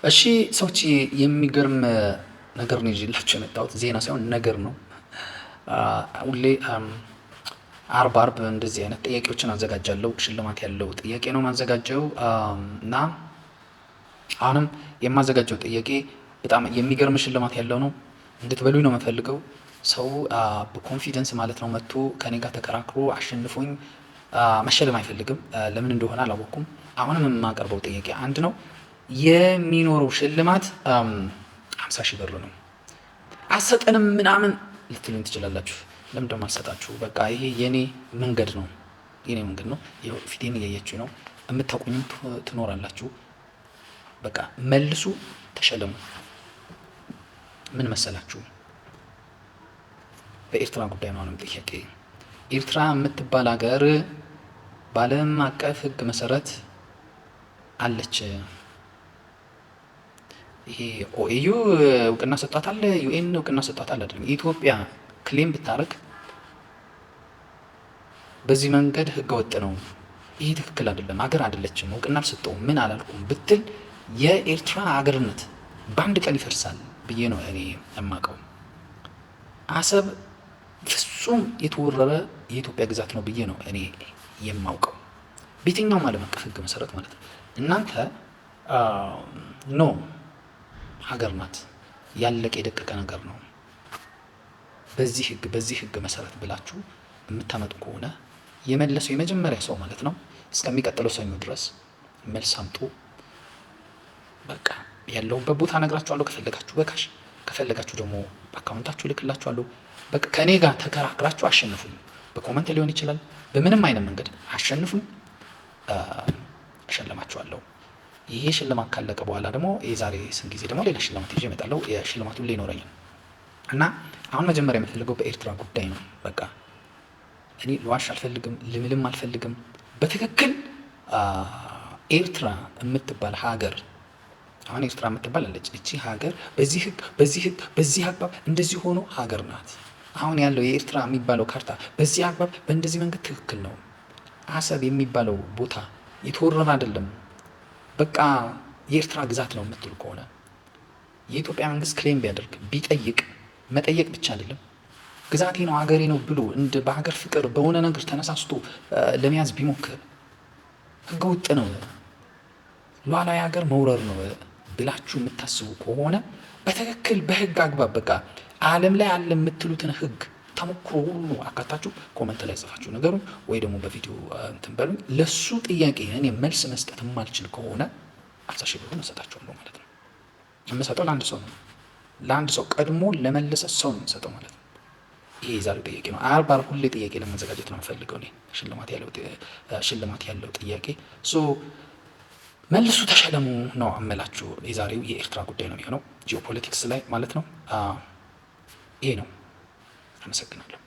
እሺ ሰዎች፣ የሚገርም ነገር ነው ይዤላችሁ የመጣሁት። ዜና ሳይሆን ነገር ነው። ሁሌ አርብ አርብ እንደዚህ አይነት ጥያቄዎችን አዘጋጃለሁ። ሽልማት ያለው ጥያቄ ነው የማዘጋጀው እና አሁንም የማዘጋጀው ጥያቄ በጣም የሚገርም ሽልማት ያለው ነው። እንድትበሉኝ ነው የምፈልገው። ሰው በ confidence ማለት ነው መጥቶ ከኔ ጋር ተከራክሮ አሸንፎኝ መሸለም አይፈልግም። ለምን እንደሆነ አላወቅኩም። አሁንም የማቀርበው ጥያቄ አንድ ነው። የሚኖረው ሽልማት 50,000 ብር ነው። አሰጠንም ምናምን ልትሉኝ ትችላላችሁ። ለምን ደግሞ አልሰጣችሁ? በቃ ይሄ የኔ መንገድ ነው፣ የኔ መንገድ ነው። ፊቴን እያያችሁ ነው። የምታውቁኝም ትኖራላችሁ። በቃ መልሱ፣ ተሸለሙ። ምን መሰላችሁ? በኤርትራ ጉዳይ ነው አሁንም ጥያቄ። ኤርትራ የምትባል ሀገር በዓለም አቀፍ ሕግ መሰረት አለች። ይሄ OAU እውቅና ሰጧታል፣ UN እውቅና ሰጧታል አይደለም። ኢትዮጵያ claim ብታደርግ በዚህ መንገድ ህገ ወጥ ነው፣ ይሄ ትክክል አይደለም፣ ሀገር አይደለችም፣ እውቅና አልሰጠውም፣ ምን አላልኩም ብትል የኤርትራ ሀገርነት በአንድ ቀን ይፈርሳል ብዬ ነው እኔ የማውቀው። አሰብ ፍጹም የተወረረ የኢትዮጵያ ግዛት ነው ብዬ ነው እኔ የማውቀው፣ በየትኛውም ዓለም አቀፍ ህግ መሰረት ማለት ነው። እናንተ no ሀገር ናት፣ ያለቀ የደቀቀ ነገር ነው፣ በዚህ ህግ መሰረት ብላችሁ የምታመጡ ከሆነ የመለሰው የመጀመሪያ ሰው ማለት ነው እስከሚቀጥለው ሰኞ ድረስ መልስ አምጡ። በቃ ያለሁበት ቦታ እነግራችኋለሁ። ከፈለጋችሁ በ cash፣ ከፈለጋችሁ ደግሞ በ account ኣችሁ ልክላችኋለሁ። በቃ ከእኔ ጋር ተከራክራችሁ አሸንፉኝ። በ comment ሊሆን ይችላል፣ በምንም አይነት መንገድ አሸንፉኝ፣ እሸልማችኋለሁ። ይሄ ሽልማት ካለቀ በኋላ ደግሞ የዛሬ ስንት ጊዜ ደግሞ ሌላ ሽልማት ይዤ እመጣለሁ። የሽልማቱ ሊኖረኝ ነው እና አሁን መጀመሪያ የምፈልገው በኤርትራ ጉዳይ ነው። በቃ እኔ ልዋሽ አልፈልግም፣ ልምልም አልፈልግም። በትክክል ኤርትራ የምትባል ሀገር፣ አሁን ኤርትራ የምትባል አለች። እቺ ሀገር በዚህ ህግ፣ በዚህ ህግ፣ በዚህ አግባብ እንደዚህ ሆኖ ሀገር ናት። አሁን ያለው የኤርትራ የሚባለው ካርታ በዚህ አግባብ በእንደዚህ መንገድ ትክክል ነው። አሰብ የሚባለው ቦታ የተወረረ አይደለም፣ በቃ የኤርትራ ግዛት ነው የምትሉ ከሆነ የኢትዮጵያ መንግስት claim ቢያደርግ፣ ቢጠይቅ፣ መጠየቅ ብቻ አይደለም፣ ግዛቴ ነው፣ ሀገሬ ነው ብሎ እንደ በሀገር ፍቅር በሆነ ነገር ተነሳስቶ ለመያዝ ቢሞክር ህገወጥ ነው፣ ሉዓላዊ ሀገር መውረር ነው ብላችሁ የምታስቡ ከሆነ በትክክል በህግ አግባብ በቃ ዓለም ላይ አለ የምትሉትን ህግ ተሞክሮ ሁሉ አካታችሁ comment ላይ ጽፋችሁ ነገሩን ወይ ደግሞ በቪዲዮ እንትን በሉኝ። ለሱ ጥያቄ እኔ መልስ መስጠት የማልችል ከሆነ 50,000 ብሩን እሰጣችኋለሁ ማለት ነው። የምሰጠው ለአንድ ሰው ነው። ለአንድ ሰው፣ ቀድሞ ለመለሰ ሰው ነው የምሰጠው ማለት ነው። ይሄ የዛሬው ጥያቄ ነው። አርብ አርብ ሁሌ ጥያቄ ለማዘጋጀት ነው የምፈልገው እኔ፣ ሽልማት ያለው ጥያቄ። So መልሱ፣ ተሸለሙ ነው አመላችሁ። የዛሬው የኤርትራ ጉዳይ ነው የሚሆነው፣ ጂኦፖለቲክስ ላይ ማለት ነው። ይሄ ነው። አመሰግናለሁ።